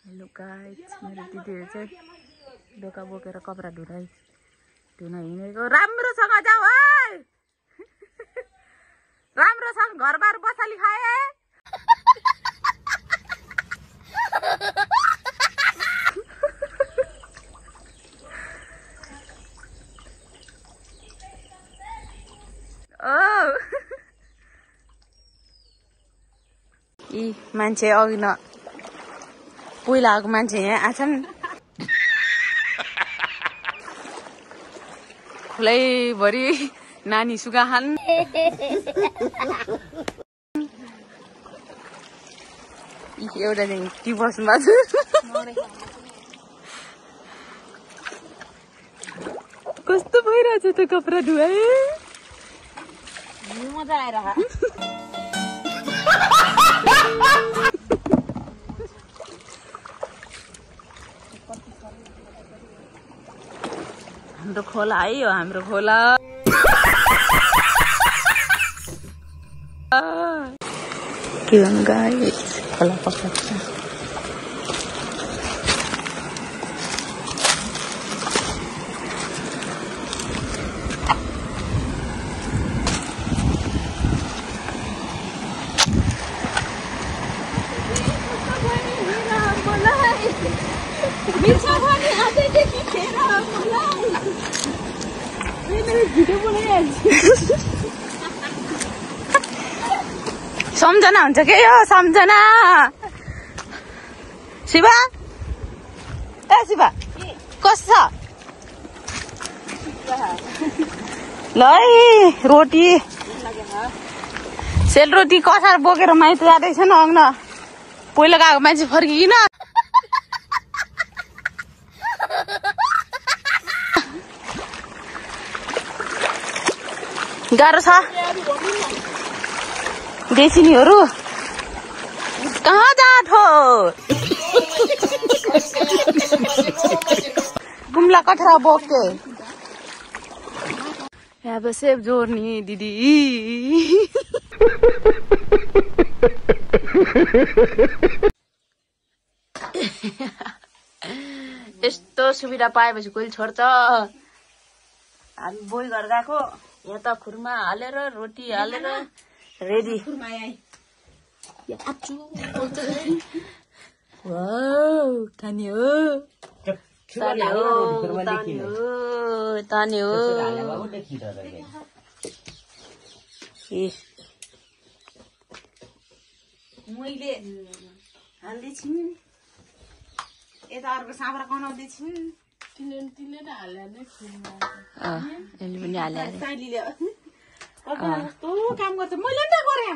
Hello guys, मेरो दिदीहरु चाहिँ डोका बोकेर कपडा धुन हिँडेको। राम्रोसँग जाऊ है, राम्रोसँग घरबार बसाली खाए। यी मान्छे अघि न पहिलाको मान्छे यहाँ आछन्। खुलैभरि नानी सुगा खान्। एउटा चाहिँ टी बस्नु भएको कस्तो भइरहेछ त कपडा धुवाए। मजा आएर हाम्रो खोला है यो, हाम्रो खोला। के भन्नु गाइस, खोला पक्छ। सम्झना हुन्छ के यो, सम्झना। शिवा, ए शिवा कस्तो छ? ल है रोटी सेलरोटी कसार बोकेर माइत जाँदैछ न। अग्न पहिला गएको मान्छे फर्किकिन। गाह्रो छ। देशिनीहरू कहाँ जाँथो? गुम्ला कठरा बोके। अब सेफ जोर्नी दिदी। यस्तो सुविधा पाएपछि कोही छोड्छ। हामी बोइल गरेर गएको। यहाँ त खुरमा हालेर रोटी हालेर रेडी। तान्यो तान्यो। मैले हाल्दैछु यता अर्को साँब्रा बनाउँदैछु। यसले पनि हाले। काम गर्छ, मैले पनि त गरेँ।